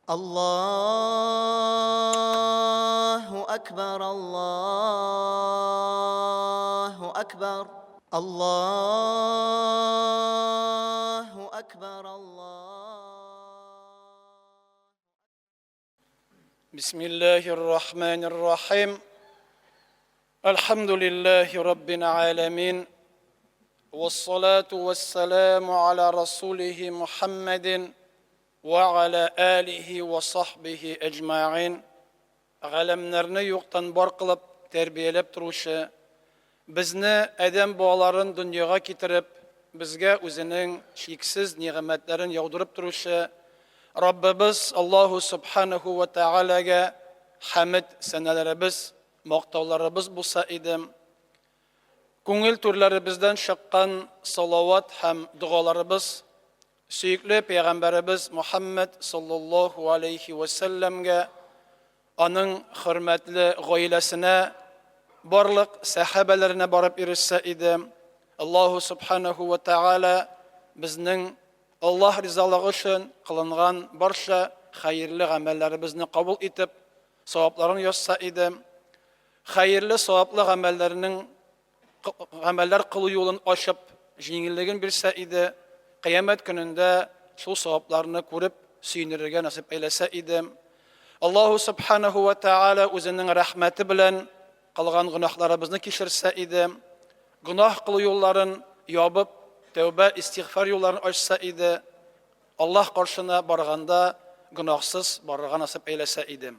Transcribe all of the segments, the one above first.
Аллаһу әкбәр, Аллаһу әкбәр, Аллаһу әкбәр, Аллаһу. بسم الله الرحمن الرحيم الحمد لله رب العالمين والصلاة والسلام على رسوله محمد وعلى آله وصحبه أجمعين Галәмнәрне юктан бар кылып, тәрбияләп торучы, безне, адәм балаларын дөньяга китереп, безгә Үзенең чиксез нигъмәтләрен яудырып торучы Раббыбыз Аллаһу Сүбхәнәһү вә Тәгаләгә хәмед сәнәләребез, мактауларыбыз булса иде. Күңел түрләребездән чыккан салават һәм догаларыбыз Сөекле пәйгамбәребез Мухәммәд саллаллаһу алейхи вә сәлләмгә, аның хөрмәтле гаиләсенә, барлык сәхабәләренә барып ирешсә иде. Аллаһу субханаһу ва тәгалә безнең Аллаһ ризалыгы өчен кылынган барча хәерле гамәлләребезне кабул итеп, савапларын язса иде. Хәерле саваплы гамәлләрнең гамәлләр кылу юлын ачып, җиңеллеген бирсә иде, кыямәт көнендә шул савапларны күреп сөенергә насыйп әйләсә иде. Аллаһу субханаһу ва тааля үзенең рәхмәте белән кылган гөнаһларыбызны кичерсә иде, гөнаһ кылу юлларын ябып, тәүбә, истигъфар юлларын ачса иде, Аллаһ каршына барганда гөнаһсыз барырга насыйп әйләсә иде.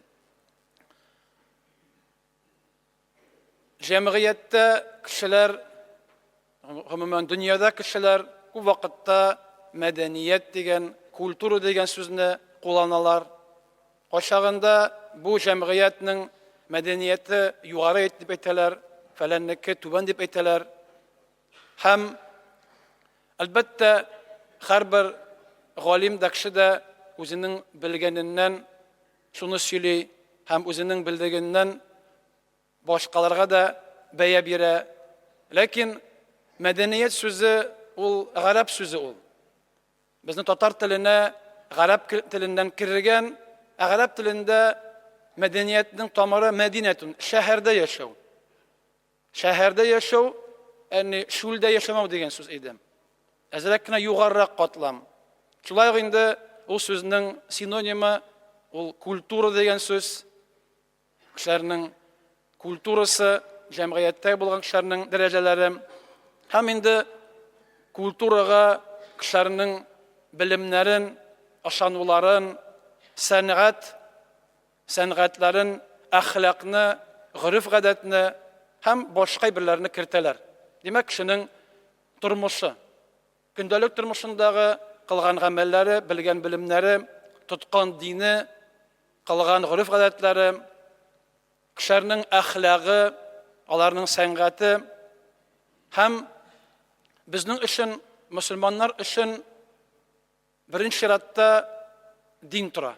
Җәмгыятьтә кешеләр, гомумән дөньяда кешеләр күп вакытта мәдәният дигән, культура дигән сүзне кулланалар. Кайчагында бу җәмгыятьнең мәдәнияте югары дип әйтәләр, фәләннеке түбән дип әйтәләр. Һәм әлбәттә, һәрбер галим дә кеше дә үзенең белгәненнән шуны сөйли һәм үзенең белдегеннән башкаларга да бәя бирә. Ләкин мәдәният сүзе ул гарәп сүзе ул. Безнең татар теленә гарәп теленнән кергән, ә гарәп телендә мәдәниятнең тамыры мәдинәтун, шәһәрдә яшәү. Шәһәрдә яшәү, әни шүлдә яшәмәү дигән сүз иде. Әзрәк кенә югарырак катлам. Шулай ук инде ул сүзнең синонимы ул культура дигән сүз. Кешеләрнең культурасы, җәмгыятьтә булган кешеләрнең дәрәҗәләре һәм инде культурага кешеләрнең белемнәрен, ышануларын, сәнгать сәнгатьләрен, әхлакны, гореф-гадәтне һәм башка әйберләрне кертәләр. Димәк, кешенең тормышы, көндәлек тормышындагы кылган гамәлләре, белгән белемнәре, тоткан дине, кылган гореф-гадәтләре, кешеләрнең әхлагы, аларның сәнгате һәм безнең өчен, мөселманнар өчен Беренче чиратта дин тора.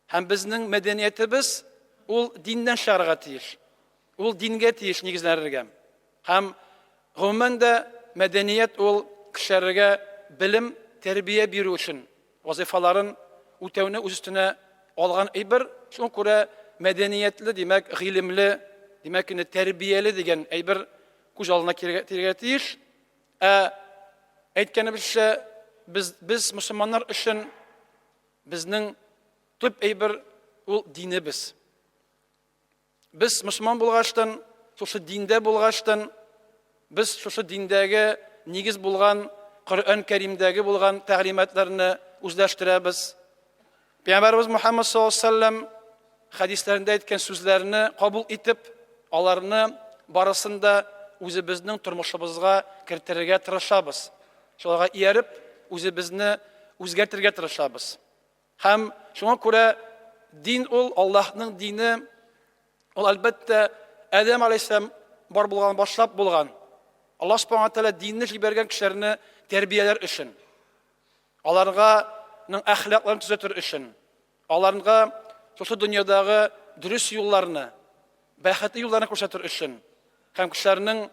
Һәм безнең мәдәниятебез ул диннән чыгарга тиеш. Ул дингә тиеш нигезләнергә. Һәм гомумән дә мәдәният ул кешеләргә белем, тәрбия бирү өчен вазыйфаларын үтәүне үз өстенә алган әйбер. Шуңа күрә мәдәниятле, димәк, гыйлемле, димәк, инде тәрбияле дигән әйбер күз алдына килергә тиеш. Ә әйткәнебезчә, без, без мөселманнар өчен безнең төп әйбер ул динебез. Без мөселман булгачтан, шушы диндә булгачтан, без шушы диндәге нигез булган Коръән Кәримдәге булган тәгълиматларны үзләштерәбез. Пәйгамбәребез Мухаммад саллаллаһу алейһи вәсәлләм хәдисләрендә әйткән сүзләрне кабул итеп, аларны барысын да үзебезнең тормышыбызга кертергә тырышабыз. Шуларга ияреп, үзебезне үзгәртергә тырышабыз. Һәм шуңа күрә дин ул Аллаһның дине, ул әлбәттә Адәм алейһиссәлам бар булган башлап булган. Аллаһ субхана тәгалә динне җибәргән кешеләрне тәрбияләр өчен. Аларга ның әхлакларын төзәтер өчен, аларга шушы дөньядагы дөрес юлларны, бәхетле юлларны күрсәтер өчен һәм кешеләрнең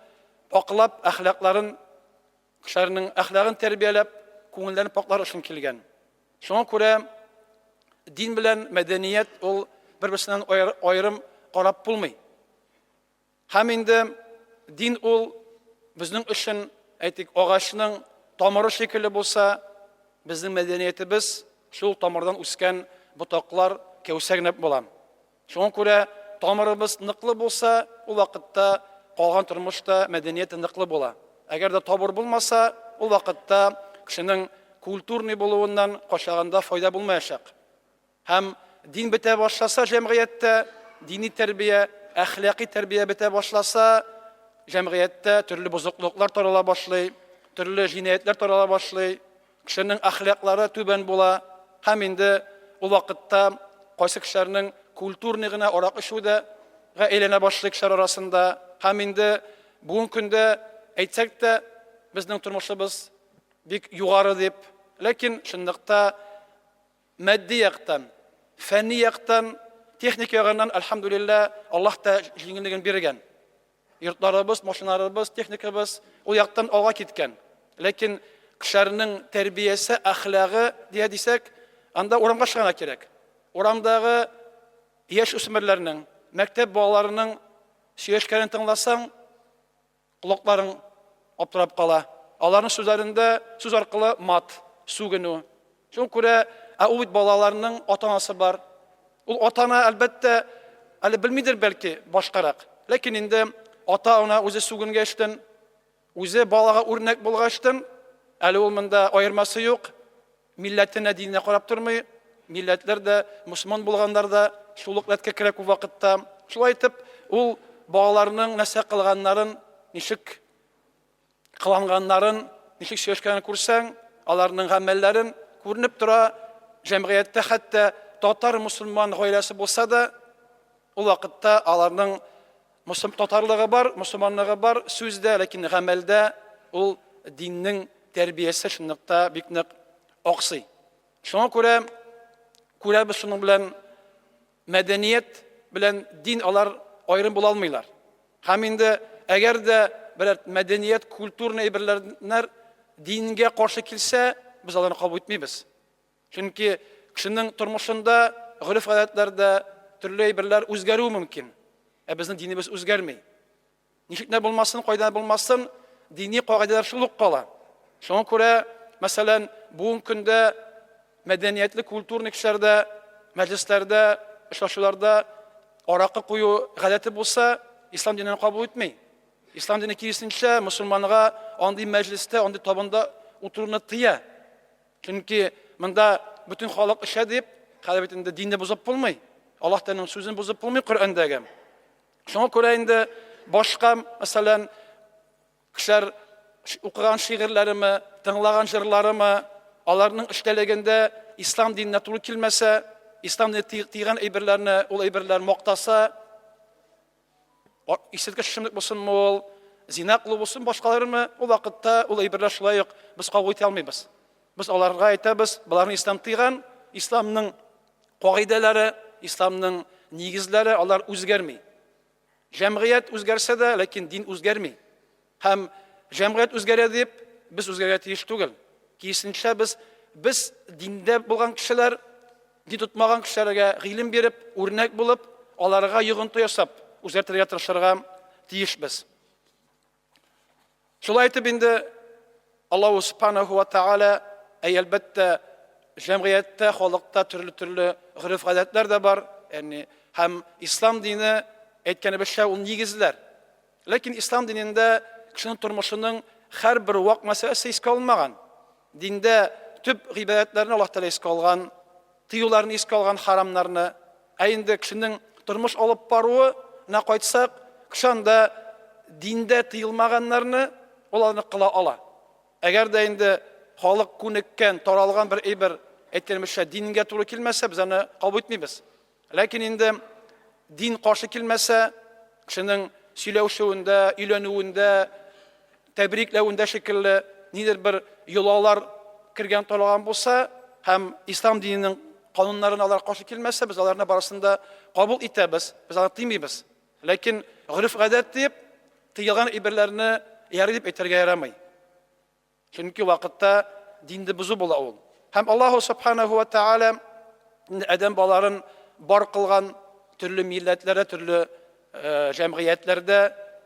пакълап әхлакларын, кешеләрнең әхлагын тәрбияләп, күңелләрен пакълар өчен килгән. Шуңа күрә Дин белән мәдәният ул бер-берсеннән аерым карап булмый. Һәм инде дин ул безнең өчен, әйтик, агачның тамыры шикелле булса, безнең мәдәниятебез шул тамырдан үскән ботаклар кәүсә генә була. Шуңа күрә тамырыбыз ныклы булса, ул вакытта калган тормыш та, мәдәният тә ныклы була. Әгәр дә табыр булмаса, ул вакытта кешенең культурный булуыннан кайчагында файда булмаячак. Һәм дин бетә башласа җәмгыятьтә, дини тәрбия, әхлакый тәрбия бетә башласа, җәмгыятьтә төрле бозыклыклар тарала башлый, төрле җинаятьләр тарала башлый, кешенең әхлаклары түбән була һәм инде ул вакытта кайсы кешеләрнең культурный гына арак эчү дә га әйләнә башлый кешеләр арасында һәм инде бүгенге көндә әйтсәк тә безнең тормышыбыз бик югары дип, ләкин чынлыкта Матди яктан, фәнни яктан, техник ягыннан, әлхәмдүлилләһ, Аллаһ та җиңеллеген биргән. Йортларыбыз, машиналарыбыз, техникабыз ул яктан алга киткән. Ләкин кешеләрнең тәрбиясе, әхлагы дия дисәк, анда урамга чыгарга кирәк. Урамдагы яшь үсмерләрнең, мәктәп балаларының сөйләшкәнен тыңласаң, Колакларың аптырап кала. Аларның сүзләрендә сүз аркылы мат, сүгенү. Шуңа күрә, ә ул бит балаларның ата-анасы бар. Ул ата-ана, әлбәттә, әле белмидер бәлки башкарак. Ләкин инде ата-ана үзе сүгенгәчтен, үзе балага үрнәк булгачтын, әле ул монда аермасы юк. Милләтенә, диненә карап тормый, милләтләр дә, мөселман булганнар да шул ук рәткә керә күп вакытта. Шулай итеп, ул балаларның нәрсә кылганнарын, ничек кыланганнарын, ничек сөйләшкәнен күрсәң, аларның гамәлләрен күренеп тора, җәмгыятьтә хәтта татар мөселман гаиләсе булса да, ул вакытта аларның мөселман татарлыгы бар, мөселманлыгы бар, сүздә, ләкин гамәлдә ул диннең тәрбиясе чынлыкта бик нык аксый. Шуңа күрә күрәбез шуның белән мәдәният белән дин алар аерым була алмыйлар. Һәм инде әгәр дә берәр мәдәният, культурный әйберләр дингә каршы килсә, без аларны кабул итмибез. Чөнки кешенең тормышында гореф-гадәтләрдә төрле әйберләр үзгәрүе мөмкин. Ә безнең динебез үзгәрми. Ничек тә булмасын, кайда булмасын, дини кагыйдәләр шул ук кала. Шуңа күрә, мәсәлән, бүгенге көндә мәдәниятле, культурный кешеләрдә, мәҗлесләрдә, очрашуларда аракы кую гадәте булса, ислам динен кабул итми. Ислам дине киресенчә, мөселманга андый мәҗлестә, андый табында утыруны тыя. Чөнки монда бөтен халык эчә дип, хәзер бит инде динне бозып булмый. Аллаһ Тәгаләнең сүзен бозып булмый Коръәндәге. Шуңа күрә инде башка, мәсәлән, кешеләр укыган шигырьләреме, тыңлаган җырларымы, аларның эчтәлегендә ислам диненә туры килмәсә, ислам дине тыйган әйберләрне, ул әйберләр мактаса, Исерткеч эчемлек булсынмы ул, зина кылу булсын, башкалармы, ул вакытта ул әйберләр шулай ук без кабул итә алмыйбыз. Без аларга әйтәбез, боларны ислам тыйган, исламның кагыйдәләре, исламның нигезләре алар үзгәрми. Җәмгыять үзгәрсә дә, ләкин дин үзгәрми. Һәм җәмгыять үзгәрә дип, без үзгәрергә тиеш түгел. Киресенчә, без без диндә булган кешеләр, дин тотмаган кешеләргә гыйлем биреп, үрнәк булып, аларга йогынты ясап, үзгәртергә тырышырга тиешбез. Шулай итеп инде Аллаһу субханаху ва тааля, әй әлбәттә, җәмгыятьтә, халыкта төрле-төрле гореф-гадәтләр дә бар, ягъни һәм ислам дине әйткәнебезчә ул нигезләр. Ләкин ислам динендә кешенең тормышының һәрбер вак мәсьәләсе искә алынмаган. Диндә төп гыйбадәтләрне Аллаһ Тәгалә искә алган, тыюларны искә алган, харамнарны. Ә инде кешенең тормыш алып баруына кайтсак, кеше анда диндә тыелмаганнарны ул аны кыла ала. Әгәр дә инде халык күнеккән, таралган бер әйбер, әйткәнебезчә, дингә туры килмәсә, без аны кабул итмибез. Ләкин инде дин каршы килмәсә, кешенең сөйләүшүендә, өйләнүендә, тәбрикләвендә шикелле нидер бер йолалар кергән таралган булса һәм ислам диненең кануннарына алар каршы килмәсә, без аларны барысын да кабул итәбез, без аларны тыймыйбыз. Ләкин гореф-гадәт дип тыелган әйберләрне ярый дип әйтергә ярамый. Чөнки вакытта динне бозу була ул. Һәм Аллаһу субханаху ва тааля Инде адәм балаларын бар кылган төрле милләтләрдә, төрле җәмгыятьләрдә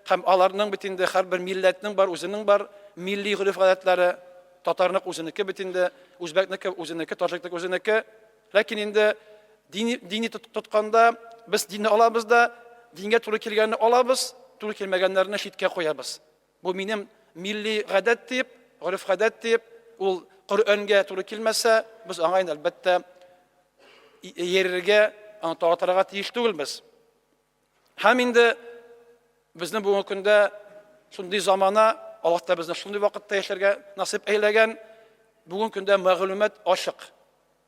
һәм аларның бит инде һәрбер милләтнең бар, үзенең бар милли гореф-гадәтләре, татарныкы үзенеке бит инде, үзбәкнеке үзенеке, таҗикнеке үзенеке. Ләкин инде дини, дини тотканда без динне алабыз да, дингә туры килгәнне алабыз, туры килмәгәннәрне читкә куябыз. Бу минем милли гадәт диеп, гореф-гадәт диеп, ул Коръәнгә туры килмәсә, без аңа инде әлбәттә иярергә, аны таратырга тиеш түгелбез. Һәм инде безнең бүгенге көндә шундый замана, Аллаһ та безне шундый вакытта яшәргә насыйп әйләгән. Бүгенге көндә мәгълүмат ачык.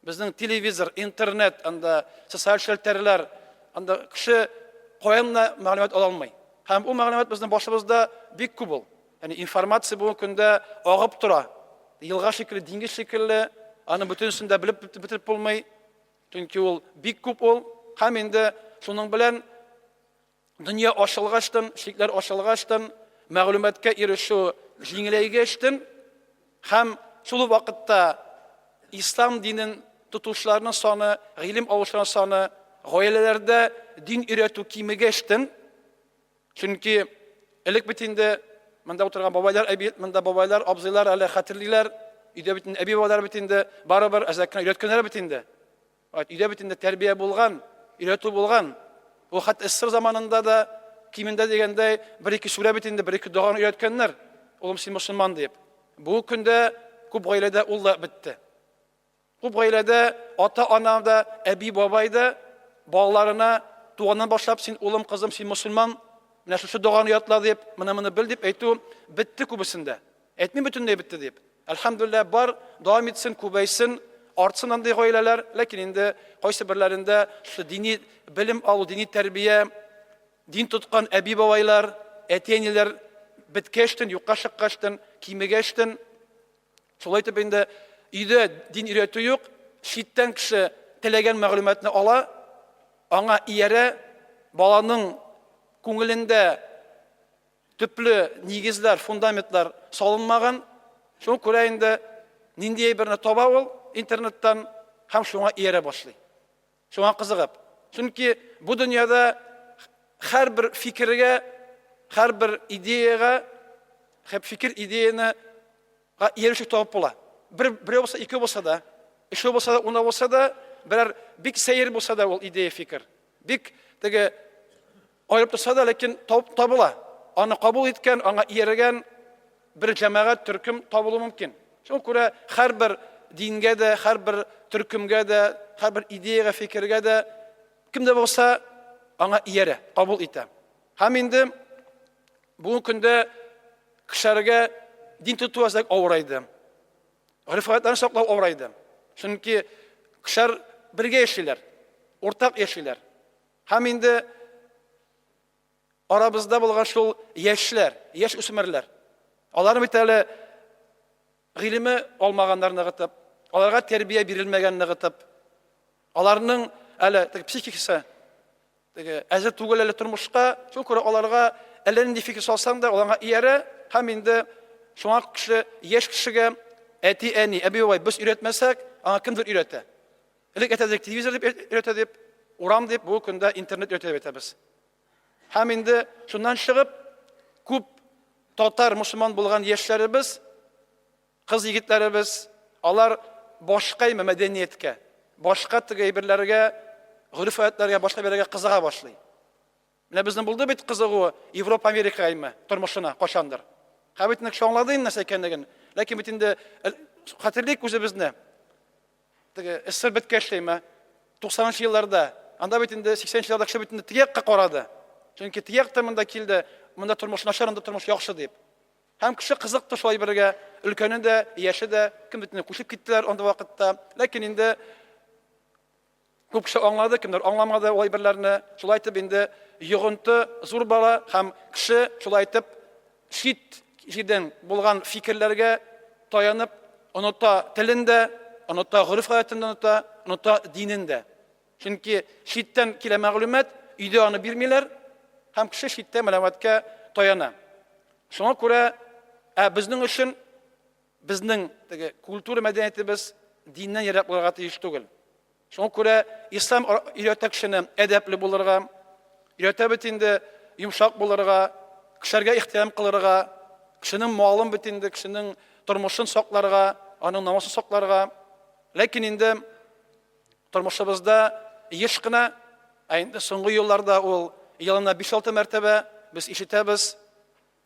Безнең телевизор, интернет, анда социаль челтәрләр, анда кеше каян да мәгълүмат ала алмый. Һәм ул мәгълүмат безнең башыбызда бик күп ул. Ягъни информация бүгенге көндә агып тора. Елга шикелле, диңгез шикелле, аны бөтенесен дә белеп бетереп булмый. Чөнки ул бик күп ул. Һәм инде шуның белән Дөнья ачылгачтын, чикләр ачылгачтын, мәгълүматка ирешү җиңеләйгәчтен һәм шул ук вакытта ислам динен тотучыларның саны, гыйлем алучыларның саны, гаиләләрдә дин өйрәтү кимегәчтен, чөнки элек бит инде монда утырган бабайлар, әби, монда бабайлар, абзыйлар әле хәтерлиләр, өйдә бит инде әби-бабайлар бит инде барыбер әзрәк кенә өйрәткәннәр бит инде. Өйдә бит инде тәрбия булган, өйрәтү булган. Ул хәтта СССР заманында да кимендә дигәндәй бер-ике сүрә бит инде, бер-ике доганы өйрәткәннәр. Улым, син мөселман диеп. Бу көндә күп гаиләдә ул да бетте. Күп гаиләдә ата-ана да, әби-бабай да балаларына туганнан башлап син улым, кызым, син мөселман, менә шушы доганы ятла дип, менә моны бел дип әйтү бетте күбесендә. Әйтмим бөтенләй бетте дип. Әлхәмдүлилләһ, бар, дәвам итсен, күбәйсен, артсын андый гаиләләр, ләкин инде кайсы берләрендә шушы дини белем алу, дини тәрбия, дин тоткан әби-бабайлар, әти-әниләр беткәчтен, юкка чыккачтын, кимегәчтен, шулай итеп инде өйдә дин өйрәтү юк, читтән кеше теләгән мәгълүматны ала, аңа иярә, баланың күңелендә Төпле нигезләр, фундаментлар салынмаган. Шуңа күрә инде нинди әйберне таба ул интернеттан һәм шуңа иярә башлый. Шуңа кызыгып. Чөнки бу дөньяда һәрбер фикергә, һәрбер идеягә, һәм фикер идеяне иярүче табып була. Бер берәү булса, икәү булса да, өчәү булса да, унау булса да, берәр бик сәер булса да ул идея, фикер. Бик теге Аерып торса да, ләкин табыла. Аны кабул иткән, аңа ияргән бер җәмәгать, төркем табылуы мөмкин. Шуңа күрә һәрбер дингә дә, һәрбер төркемгә дә, һәрбер идеягә, фикергә дә кем дә булса аңа иярә, кабул итә. Һәм инде бүгенге көндә кешеләргә дин тоту әзрәк авырайды. Гореф-гадәтләрне саклау авырайды. Чөнки кешеләр бергә яшиләр, уртак яшиләр. Һәм инде арабызда булган шул яшьләр, яшь үсмерләр. Алар бит әле гыйлеме алмаганнар ныгытып, аларга тәрбия бирелмәгән ныгытып, аларның әле теге психикасы теге әзер түгел әле тормышка, шул күрә аларга әллә нинди фикер салсаң да, аларга иярә һәм инде шуңа кеше, яшь кешегә әти-әни, әби-бабай без өйрәтмәсәк, аңа кемдер өйрәтә. Элек әйтәдек, телевизор дип өйрәтә дип, урам дип, бу көндә интернет өйрәтә дип әйтәбез. Һәм инде шуннан чыгып, күп татар мусульман булган яшьләребез, кыз егетләребез, алар башка имә мәдәнияткә, башка теге әйберләргә, гореф-гадәтләргә, башка әйберләргә кызыга башлый. Менә безнең булды бит кызыгу Европа, Америка әйме тормышына кайчандыр. Һәм бит инде кеше аңлады инде нәрсә икәнлеген. Ләкин бит инде хәтерлик үзебезне. Теге СССР беткәч әйме 90 елларда, анда бит инде 80 елларда кеше бит инде теге якка карады. Чөнки теге якта монда килде, монда тормыш начар, анда тормыш яхшы дип. Һәм кеше кызыкты шулай бергә, өлкәне дә, яше дә, кем бит инде күчеп киттеләр анда вакытта. Ләкин инде Күп кеше аңлады, кемдер аңламады ул әйберләрне. Шулай итеп инде йогынты зур бара һәм кеше шулай итеп чит җирдән булган фикерләргә таянып оныта телен дә, оныта гореф-гадәтен дә оныта, оныта динен дә. Чөнки читтән килә мәгълүмат, өйдә аны бирмиләр һәм кеше читтә мәгълүматка таяна. Шуңа күрә ә безнең өчен безнең теге культура мәдәниятебез диннән ерак булырга тиеш түгел. Шуңа күрә ислам өйрәтә кешене әдәпле булырга, өйрәтә бит инде йомшак булырга, кешеләргә ихтирам кылырга, кешенең малын бит инде, кешенең тормышын сакларга, аның намусын сакларга. Ләкин инде тормышыбызда еш кына, ә инде соңгы елларда ул елына 5-6 мәртәбә без ишетәбез,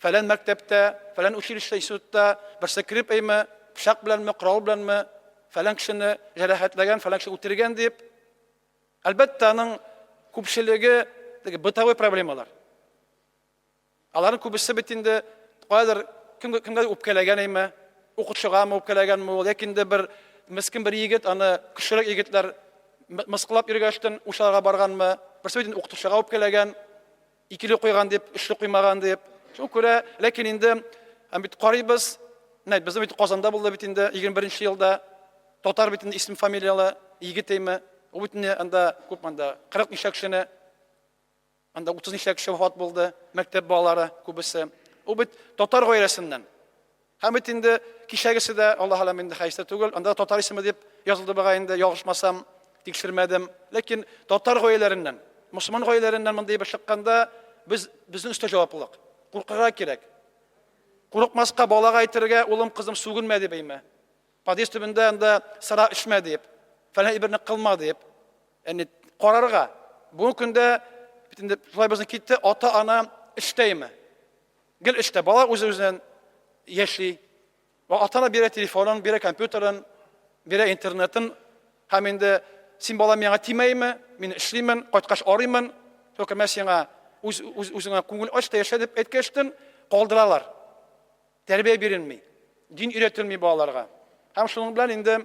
Фәлән мәктәптә, фәлән училище, институтта берсе кереп әйме, пычак беләнме, корал беләнме, фәлән кешене җәрәхәтләгән, фәлән кеше үтергән дип. Әлбәттә, аның күпчелеге теге бытовой проблемалар. Аларның күбесе бит инде каядыр кемгә кемгә үпкәләгән әйме, укытучыгамы үпкәләгәнме ул, яки инде бер мескен бер егет аны көчлерәк егетләр мыскыллап йөргәчтен үч алырга барганмы, берсе бит инде укытучыга үпкәләгән, Икеле куйган дип, өчле куймаган дип. Шуңа күрә, ләкин инде һәм бит карыйбыз, менә безнең бит Казанда булды бит инде 21 елда татар бит инде исем фамилияле егет әйме. Ул бит инде анда күп анда 40 ничә кешене, анда 30 ничә кеше вафат булды, мәктәп балалары күбесе. Ул бит татар гаиләсеннән. Һәм бит инде кичәгесе дә, Аллаһ аләм инде хәдистә түгел, анда татар исеме дип язылды бугай инде, ялгышмасам, тикшермәдем. Ләкин татар гаиләләреннән, мөселман гаиләләреннән мондый бер чыкканда, без безнең өстә җаваплылык. Куркырга кирәк. Курыкмаска балага әйтергә, улым, кызым, сүгенмә дип әйме. Подъезд төбендә анда сыра эчмә дип, фәлән әйберне кылма дип. Әни карарга. Бүгенге көндә бит инде шулай безнең китте, ата-ана эштәйме? Гел эштә. Бала үзе-үзеннән яши. Ата-ана бирә телефонын, бирә компьютерын, бирә интернетын. Һәм инде син бала миңа тимәйме, мин эшлимен, кайткач арыймын, только мә сиңа үз, үз үзеңә күңел ач та яшә дип әйткәчтен калдыралар. Тәрбия бирелми, дин өйрәтелми балаларга. Һәм шуның белән инде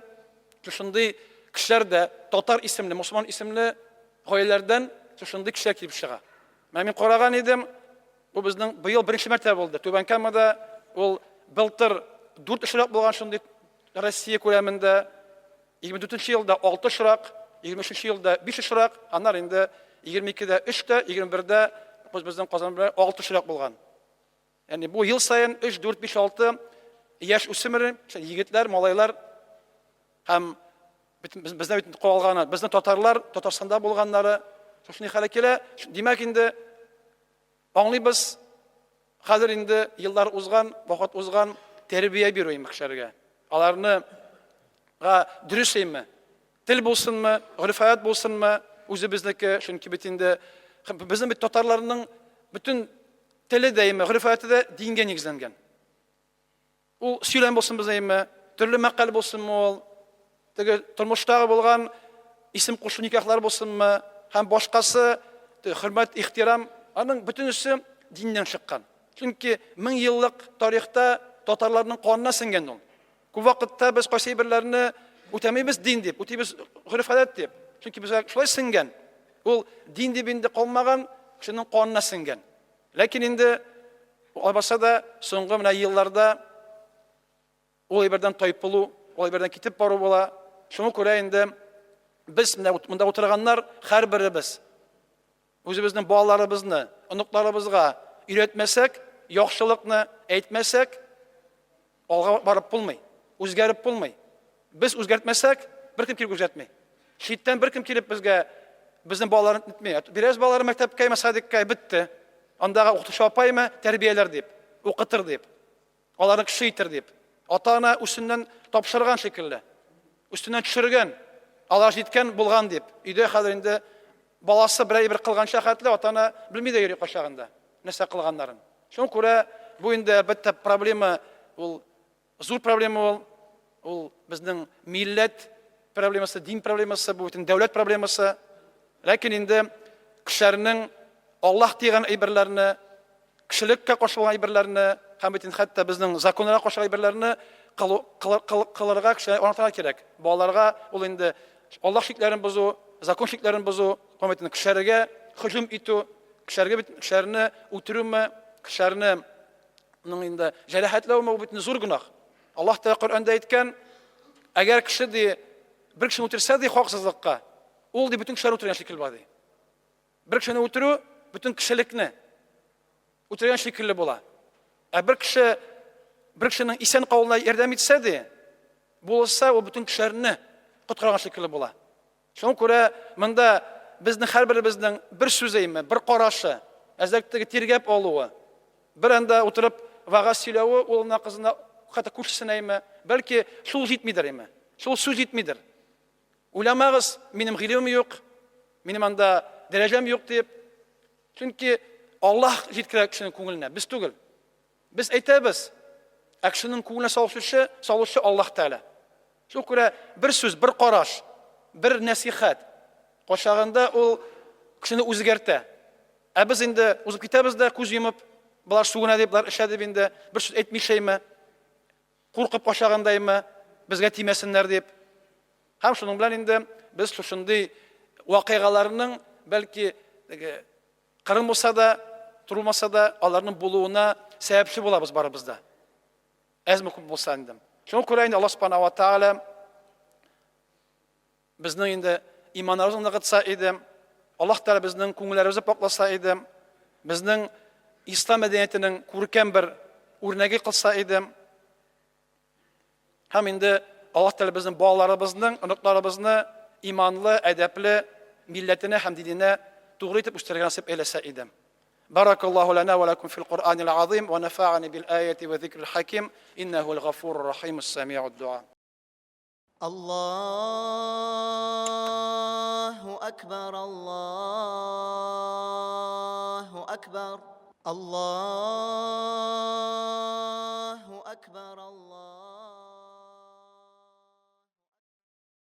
шушындый кешеләр дә татар исемле, мусульман исемле гаиләләрдән шушындый кешеләр килеп чыга. Менә мин караган идем, Бу безнең быел беренче мәртәбә булды. Түбән Камада ул былтыр 4 очрак булган шундый Россия күләмендә. 24 елда 6 очрак, 23 елда 5 очрак, аннары инде 22-дә 3 тә, 21-дә безнең Казан белән 6 очрак булган. Ягъни бу ел саен 3, 4, 5, 6 яшь үсмер, егетләр, малайлар һәм бездә бит калганы, безнең татарлар, Татарстанда булганнары шушындый хәлгә килә. Димәк инде Аңлыйбыз, хәзер инде еллар узган, вакыт узган, тәрбия бирү инде кешеләргә. Аларны га дөрес әйме? Тел булсынмы, гореф-гадәт булсынмы, үзебезнеке, чөнки бит инде безнең бит татарларның бөтен теле дә әйме, гореф-гадәте дә дингә нигезләнгән. Ул сөйләм булсын безнеме, төрле мәкаль булсынмы ул, теге тормыштагы булган исем кушу никахлар булсынмы һәм башкасы, хөрмәт, ихтирам, аның бөтенесе диннән чыккан. Чөнки мең еллык тарихта татарларның канына сеңгән ул. Күп вакытта без кайсы әйберләрне үтәмибез дин дип, үтибез гореф-гадәт дип. Чөнки безгә шулай сеңгән. Ул дин дип инде калмаган, кешенең канына сеңгән. Ләкин инде албаса да соңгы менә елларда ул әйбердән тайпылу, ул әйбердән китеп бару була. Шуңа күрә инде без менә монда утырганнар һәрберебез үзебезнең балаларыбызны, оныкларыбызга өйрәтмәсәк, яхшылыкны әйтмәсәк, Алга барып булмый, үзгәреп булмый. Без үзгәртмәсәк, беркем килеп үзгәртми. Читтән беркем килеп безгә безнең балаларны нитми. Бирәбез балаларны мәктәпкә, садикка, бетте. Андагы укытучы апаймы тәрбияләр дип, укытыр дип, аларны кеше итер дип. Ата-ана үсеннән тапшырган шикелле. Өстеннән төшергән, алар җиткән булган дип. Өйдә хәзер инде баласы берәй бер кылганча хәтле ата-ана белми дә йөри кайчагында нәрсә кылганнарын. Шуңа күрә бу инде әлбәттә проблема, ул зур проблема ул, ул безнең милләт проблемасы, дин проблемасы, бу бөтен дәүләт проблемасы. Ләкин инде кешеләрнең Аллаһ дигән әйберләрне, кешелеккә каршы булган әйберләрне һәм бөтен хәтта безнең законнарга каршы әйберләрне кылырга кешеләргә аңлатырга кирәк. Балаларга ул инде Аллаһ чикләрен бозу, закон чикләрен бозу, һәм бөтен кешеләргә һөҗүм итү, Кешеләргә бит кешеләрне үтерүме, кешеләрне ның инде җәрәхәтләүме бу бит зур гөнаһ. Аллаһ Тәгалә Коръәндә әйткән, әгәр кеше ди бер кешене үтерсә ди хаксызлыкка, ул ди бөтен кешеләрне үтергән шикелле була ди. Бер кешене үтерү бөтен кешелекне үтергән шикелле була. Ә бер кеше бер кешенең исән калуына ярдәм итсә ди, булышса, ул бөтен кешеләрне коткарган шикелле була. Шуңа күрә монда безнең һәрберебезнең бер сүзе име, бер карашы, әзрәк теге тиргәп алуы, бер анда утырып вәгазь сөйләве улына, кызына, хәтта күршесенә име, бәлки шул җитмидер име, шул сүз җитмидер. Уйламагыз, минем гыйлемем юк, минем анда дәрәҗәм юк дип. Чөнки Аллаһ җиткерә кешенең күңеленә, без түгел. Без әйтәбез, ә кешенең күңеленә салучы, салучы Аллаһ Тәгалә. Шул күрә бер сүз, бер караш, бер нәсихәт кайчагында ул кешене үзгәртә. Ә без инде узып китәбез дә күз йомып, болар сүгенә дип, болар эчә дип инде бер сүз әйтмичәйме, куркып качагандаймы, безгә тимәсеннәр дип. Һәм шуның белән инде без шушындый вакыйгаларның бәлки теге кырын булса да, туры булмаса да, аларның булуына сәбәпче булабыз барыбыз да. Әзме күп булса инде. Шуңа күрә инде Аллаһ субхана ва тааля безнең инде иманнарыбызны ныгытса иде, Аллаһ Тәгалә безнең күңелләребезне пакласа иде, безнең ислам мәдәниятенең күркәм бер үрнәге кылса иде. Һәм инде Аллаһ Тәгалә безнең балаларыбызның, оныкларыбызны иманлы, әдәпле милләтенә һәм диненә тугры итеп үстерергә насыйп әйләсә иде. Баракаллаһу лана ва лакум фил Куръанил азим ва нафа'ани бил аяти ва зикрил хаким иннаху аль-гафурur рахим ас-сами'уд дуа. Аллаһу акбар Аллаһу акбар Аллаһу.